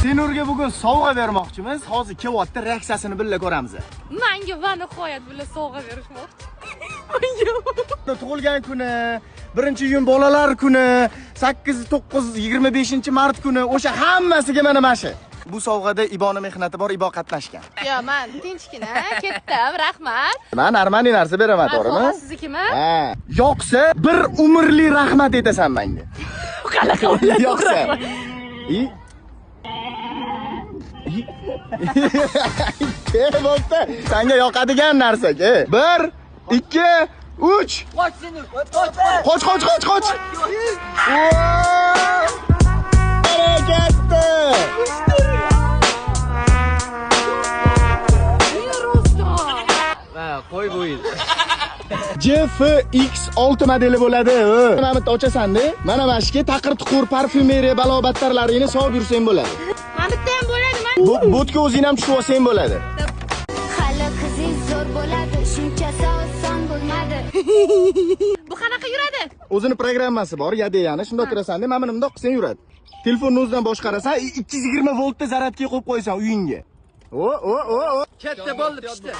Senurga bugun sovg'a bermoqchimiz. Hozir kelyapti, reaksiyasini birga ko'ramiz. Menga va nihoyat bular sovg'a berishmoqchi. Tug'ilgan kuni, 1-iyun bolalar kuni, 8, 9, 25-mart kuni, o'sha hammasiga mana shu. Bu sovg'ada Iboni mehnati bor, Ibo qatnashgan. Yo, men tinchgina ketdim, rahmat. Men нормальный narsa beraman, to'g'rimi? Siznikimi? Ha. Yoqsa bir umrli rahmat aytasan menga. Qanaqa bo'ladi? Yoqsa. I Ke bo'pti. Senga yoqadigan narsa, ke. 1 2 3. Qoch Senur, qoch. Qoch, qoch, qoch, qoch. Barakatda. Ha, qo'y bu yil. GFX6 modeli bo'ladi. Mana bu yerda ochasan-da. Mana shuga taqir-tuqur parfyumeriya balo-battarlaringni solib yursang bo'ladi. Mana bitta ham bo'ladi, men. Bu botga o'zing ham tushib olsang bo'ladi. Hali qizingiz zo'r bo'ladi, shunchasi oson bo'lmadi. Bu qanaqa yuradi? O'zini programmasi bor, yadeyani. Shunda o'tirasan-da, mana buni bundoq qilsang yuradi. Telefonni o'zidan boshqarasan, 220 voltda zaryadga qo'yib qo'yasan uyingga. O, o, o, o. Katta bo'ldi, pishdi.